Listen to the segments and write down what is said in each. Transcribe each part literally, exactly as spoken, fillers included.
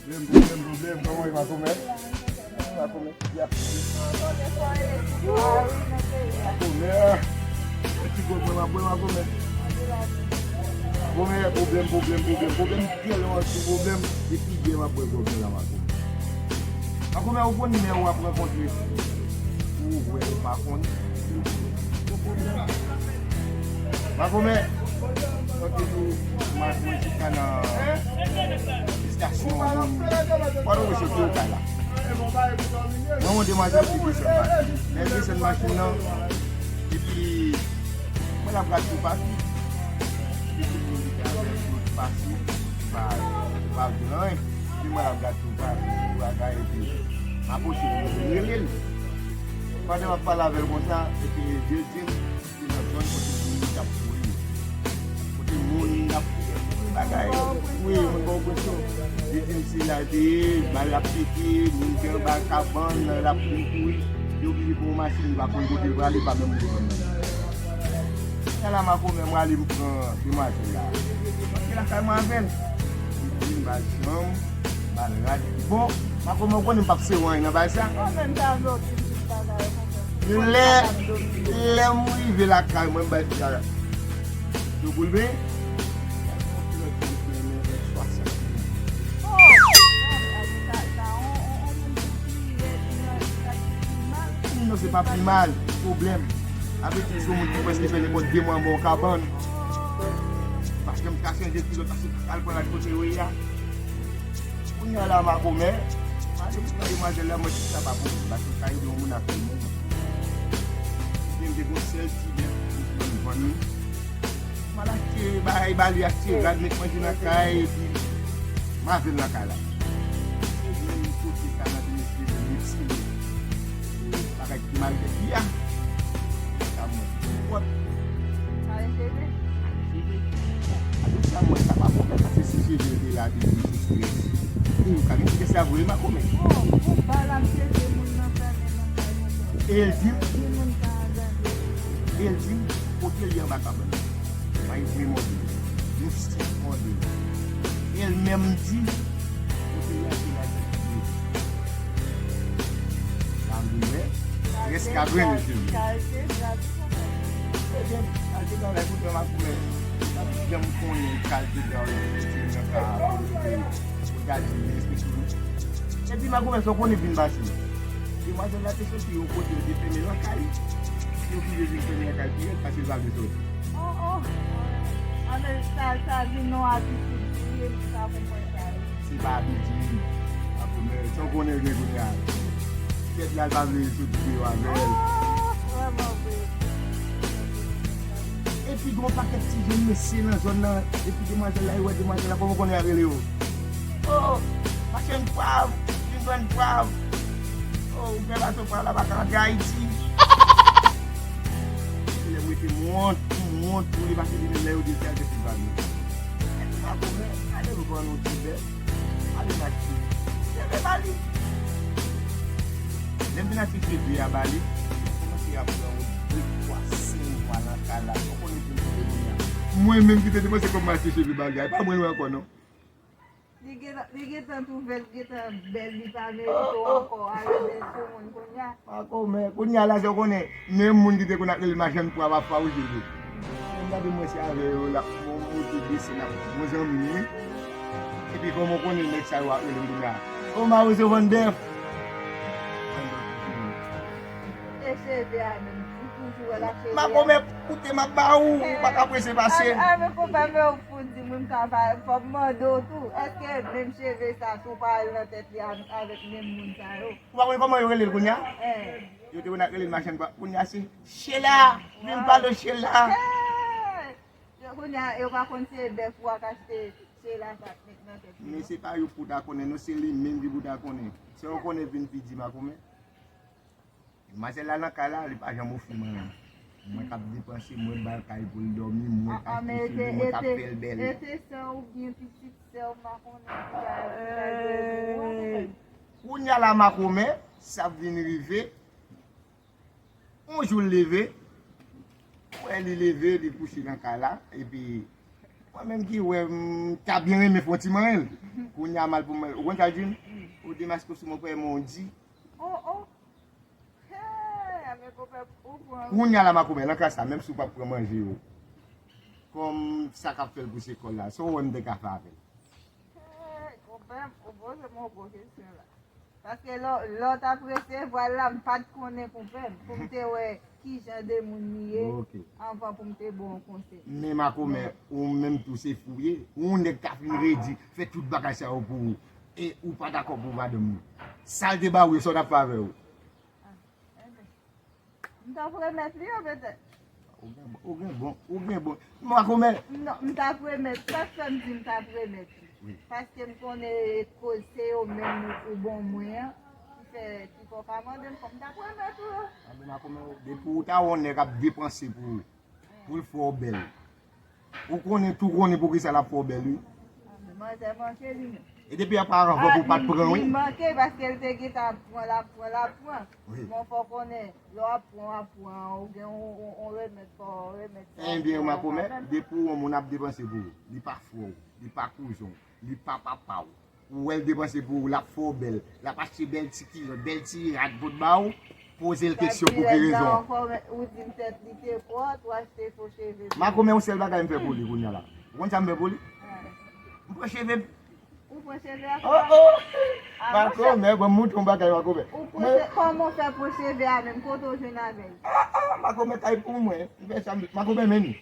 Pwoblèm, pwoblèm, pwoblèm, kòman e makomè? Makomè, ya. Makomè, ti gòg mwen, m ap bwè makomè. Makomè, pwoblèm, pwoblèm, pwoblèm, pwoblèm, tèlman sou pwoblèm, depi yè m ap bwè gòg mwen la, makomè. Makomè, ou konn lè w ap rankontre pou ou wè ou pa konn. Makomè, mwen toujou, mwen jis nan estasyon Pòtoprens, soti okay la. Mwen wè demwazèl ki desann machin. Lè l desann machin nan, epi mwen l ap gad sou pati. Epi moun ki te avè l, pase, pa, pa di anyen. Epi mwen l ap gad sou pati, bagay, epi m apwoche l, mwen rele l. Pandan m ap pale avè l konsa, epi l di m, se nan zòn kote moun t ap kouri. Kote moun t ap kouri bagay. Wi, mwen ba w presyon. Li di m se la l te ye, bal ap pete, moun te anba kabann, l ap vin kouri. Li oblije pran yon machin, li pa konn kote l prale, li pa menm konn zòn nan. Kounye a la, makomè, m prale, m pran demwazèl la. M antre lakay mwen avè l. Li di m pa janm ba l rad. Bon, makomè, ou konnen m p ap sere anyen nan bagay sa. Mwen menm, sa vle w di m tout bagay konsa. Lè, lè m rive lakay mwen, m bay fi a do pou l benyen. Non, se pa pi mal, pwoblèm. Avèk yon moun ki prèske fè nenpòt de mwa anba yon kabann. Paske m ka chanje kilòt, paske m al pran rad kote yo ye a. Kounye a la, makomè, ale pou pran demwazèl la, mwen tout sa pa pou mwen, paske m ka ede yon moun ak yon moun. Epi m te gon sèl ti bèf pou mwen vann li. M al achte bagay ba li, achte rad, met manje nan kay, epi m avè l nan kay la. Se menm kote sa nan te mesye, mesye. Bagay ki mal fèt li a. Sa mwen ki pwòp. Kare cheve. Kare cheve. Bon, apre sa, mwen, sa pa pwoblèm, paske si cheve te la depi sou strès. Ou ka gen strès la vre, makomè. Oh, pou bal ap cheve moun nan fèmen nan kay konsa. E l di m. Di moun sa a tande. E l di m, kote l ye anba kabann. Mwen vre mòde. Nou sèt mòde. E l menm di, kote l ye a, se la tèt li ye. Sa m di, men, rès ka grennen sou li. Ebyen, al te travay pou twa makomè. Pa t janm konnen kalite dra w yo, se nan ka pou gade li, respekte li. Epi makomè, sa w konnen vin pase. Demwazèl la te soti yon kote, yo te fèmen lakay. Yo oblije vin fèmen lakay pou yo, paske l pa vle soti. Oh, oh. Anben, sa, sa vin yon abitid pou li, m ka konprann sa, wi. Se pa abitid. Makomè, sa w konnen l gen kounye a. Tèt la, l pa vle soti deyò avè l. Oh, vrèman vre. Epi gen yon pakèt ti jèn mesye nan zòn nan, epi demwazèl la, yo wè demwazèl la, kòman w konnen y ap rele yo? Oh, machann pwav, vin vann pwav. Oh, ou fè bato pwav la pa ka antre Ayiti. Lè m rete m wont, m wont pou li, paske li menm lè yo di l sa, l te fin pa vle. Epi makomè, ale m vann yon ti bèf. Ale m achte cheve ba li. Lè m fin achte cheve a ba li, m kòmanse ap pran wout de, twa, senk mwa nan kay la. Ou konnen pou m kote kounye a. Mwen menm ki te depanse kòb mwen achte cheve bagay, pa mwen ankò non. Li gen, li gentan twouve l gentan bèl, li pa merite w ankò, ale bèl sou moun kounye a. Makomè, kounye a la, sa w konnen, menm moun ki te konn ap rele machann pwav ap fawouche tou. Lè m gade mwen se avè yo l ap monte desann, ap bon zanmi m wi. Epi kòman w konnen nèg sa yo ap rele m kounye a? O, Mawozo vann bèf. E cheve a menm, ou toujou wè l ak cheve a. Makomè, koute m ap ba ou, ou pa ka prese pase m. A, a, men konpa, men ou fout di m wi, m ka pa, fò m mande w tou. Èske menm cheve sa, si w pa al nan tèt li a, avèk menm moun sa yo? Ou pa konn kòman yo rele l kounye a? Eh. Yo te konn ap rele l machann pwav. Kounye a se Chela. Vin pale w Chela. Eh! Yo kounye a, yo pa konn se bèf ou ak achte Chela sa k met nan tèt li. Men se pa yo pou ta konnen, non, se li menm ki pou ta konnen. Se yo konnen vin pi di makomè. Demwazèl la nan kay la, li pa janm ofri m anyen. Mwen k ap depanse, mwen ba l kay pou l dòmi, mwen k achte cheve, mwen k ap fè l bèl. E te sè w oubyen pitit sè w, m pa konnen ki ta, ki ta dwe di w an. Kounye a la makomè, sa vin rive. Yon jou l leve, m wè li leve, li kouche nan kay la, epi Mwen menm ki wè, m ta byen renmen fè yon ti manyen l. Kounye a m al pou manyen l. Ou konn sa l di m? Ou demaske sou mwen, prè, men w di. Oh, oh. Hey, men konpè, ou pran. Kounye a la, makomè, nan ka sa, menm si w p ap pran manje yo, kòm sa k ap fè l pou se kò l la, sa w wè m te ka fè avè l? Hey, konpè, ou poze m yon gwo kesyon la. Paske lè, lè w t ap resevwa l la, m pa t konnen konpè m. Pou m te wè ki jan de moun li ye anvan pou m te ba w yon konsèy. Men makomè, ou menm tou se fou w ye. Ou yon nèg k ap vin redi, fè tout bagay sa yo pou ou. E ou pa dakò pou madanm ou. Sa l te ba ou yo, sa w t ap fè avè yo? Ah, enben. M t ap remèt li yo petèt. Ou gen bon, ou gen bon, ou gen bon. Makomè. Non, m t ap remèt. Sa k fè m di m t ap remèt li? Paske m konnen koz se yo menm ou bon mwen an ki fè ki fè w ka mande m fò m t ap remèt ou yo. Anben makomè, depi ou ta wè yon nèg ap depanse pou ou, pou l fè w bèl. Ou konnen, tou konnen poukisa l ap fè w bèl wi. Manzè manke li menm. E depi a pa anvan pou w pa t pran wi. Li manke paske l te gentan ap pran, l ap pran, l ap pran. Bon fò w konnen lè w ap pran, w ap pran, ou gen yon remèd fò w remèt sa. Ebyen makomè, depi w wè yon moun ap depanse pou ou, li pa frè w, li pa kouzen w, li pa papa w. Ou wè l depanse pou ou, l ap fè w bèl, l ap achte bèl ti kilòt, bèl ti rad pou l ba ou, poze l kesyon pou ki rezon. Ou di m tèt li te kòt, ou achte fo cheve pou li. Makomè yon sèl bagay m fè pou li kounye a la. Ou konn sa m fè pou li? M pran cheve m. Ou pran cheve a? Oh oh! Makomè, ban m montre yon bagay makomè. Ou pran cheve, kòman w fè pran cheve a menm? Kote w jwenn avè l? Ah ah! Makomè kay pou mwen. M fè sa m vle. Makomè men ni.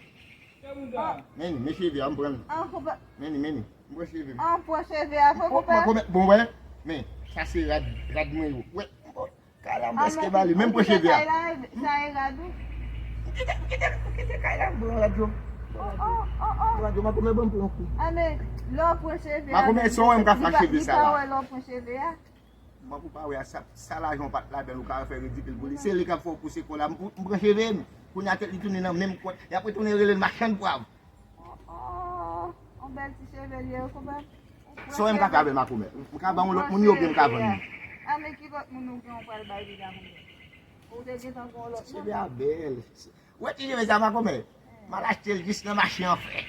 Men ni, men cheve a, m pran l. Men ni, men ni. M pran cheve m. An pran cheve a vre konpè? Bon wè, men, sa se rad, rad mwen yo. Wè, kay la m prèske ba li, men m pran cheve a. Sa e rad ou? M kite, m kite, m kite kay la, m pran rad yo. M pran rad yo. M pran rad yo, makomè ban m pran yon kou. Anben, lè w pran cheve a. Makomè, se w wè m ka fè ak cheve sa la. Li pa wè lè w pran cheve a? Mank ou pa wè a, sa, sa lajan w pa t ladan l ou ka fè ridikil pou li. Se li k ap fè w pouse kò la. M, m pran cheve m. Kounye a tèt li tounen nan menm kòt. Y ap retounen rele l machann pwav. Oh, oh, on bèl ti cheve l ye wi konpè. Sa w wè m ka fè avè l makomè? M ka ba yon lòt moun li oubyen m ka vann li? A men ki lòt moun ou gen w pral bay li la konpè? Ou te gentan gen yon lòt moun? Cheve a bèl. Ou wè ti cheve sa makomè? M al achte l jis nan mache an fè.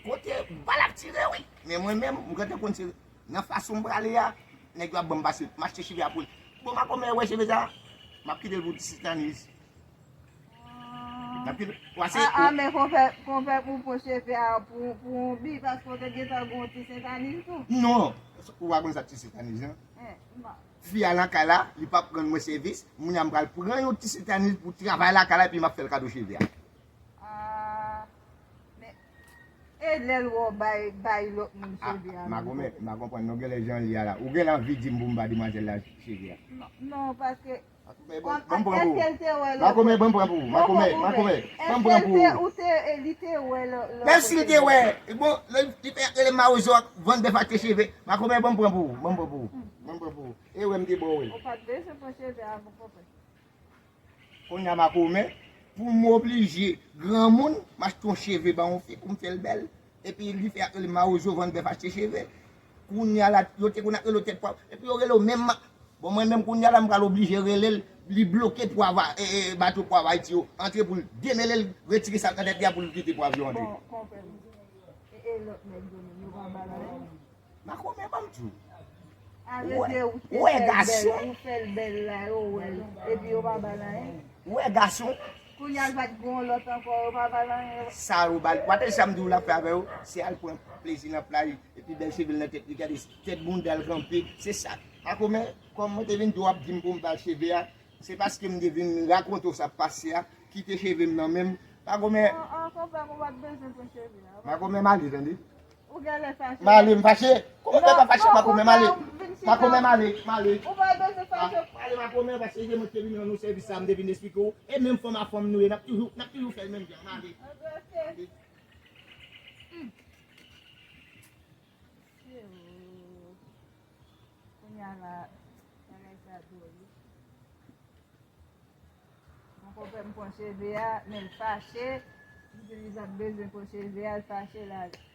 Kote bal ap tire wi. Men mwen menm, m gentan konn se nan fason m prale a, nèg yo ap ban m pase, m achte cheve a pou li. Bon makomè, ou wè cheve sa? M ap kite l pou ti sentaniz. M ap kite l pou ase. Ah, ah, men konpè, konpè pou pran cheve a pou, pou yon bi, paske w te gentan gen yon ti sentaniz tou. Non, ou pa konn sa ti sentaniz lan? Fi a nan kay la, li p ap rann mwen sèvis, moun an m pral pran yon ti sentaniz pou travay lakay la epi m ap fè l kado cheve a. Ah, men, e lè l wè w bay, bay lòt moun cheve a menm? Makomè, m pa konprann non, genlè jan l ye a la. Ou genlè anvi di m pou m ba demwazèl la cheve a? Non, non, paske Ban m pran pou ou. Èske l te wè lòt? Makomè, ban m pran pou ou. Makomè, makomè, ban m pran pou ou. Èske l te, ou te, li te wè lòt? Menm si l te wè, bon, li fè rele mawozo ak vann bèf achte cheve. Makomè, ban m pran pou ou. Ban m pran pou ou. Ban m pran pou ou. E wè m te ba w l. Ou pa t bezwen pran cheve a, bon, konpè. Kounye a makomè, pou m oblije granmoun, m achte yon cheve ba yon fi pou m fè l bèl. Epi li fè ak rele mawozo vann bèf achte cheve. Kounye a la, yo te konn ap rele w tèt pwav. Epi yo rele w menm ma-, bon, mwen menm kounye a la, m pral oblije rele l, li bloke pwav a, e, e, bato pwav Ayiti yo antre pou l demele l, retire sa k nan tèt li a pou l kite pwav yo antre. Bon, konpè m. E, e lòt nèg yo menm, yo pa ba l anyen? Makomè, ban m di w. Ou wè gason. Ou fè l bèl la, yo wè l. Epi yo pa ba l anyen. Ou wè gason. Kounye a l pa t gen yon lòt ankò, yo pa ba l anyen. Sa yo ba l. W a tande sa m di w l ap fè avè yo, se al pran plezi nan plaj, epi bèl cheve l nan tèt li, gade tèt bounda l kanpe, se sa. Makomè, kòm mwen te vin di w ap di m pou m ba l cheve a, se paske m te vin rakonte w sa k pase a, kite cheve m nan men m. Makomè. An, an, konpè m, ou pa t bezwen pran cheve a. Makomè, m ale, tande. Ou genlè fache. M ale, m fache. Kòman m fè pa fache, makomè, m ale. Makomè, m ale, m ale. Ou pa bezwen fache. M ale, makomè, paske se mwen ki te vin rann ou sèvis sa, m te vin esplike w. E menm fanm a fanm nou ye, n ap toujou, n ap toujou fè l menm jan, m ale. Ok, ok. Kounye a la, bagay sa dwòl wi. Bon, konpè m pran cheve a, men l fache. Li di li pa t bezwen pran cheve a, l fache l ale.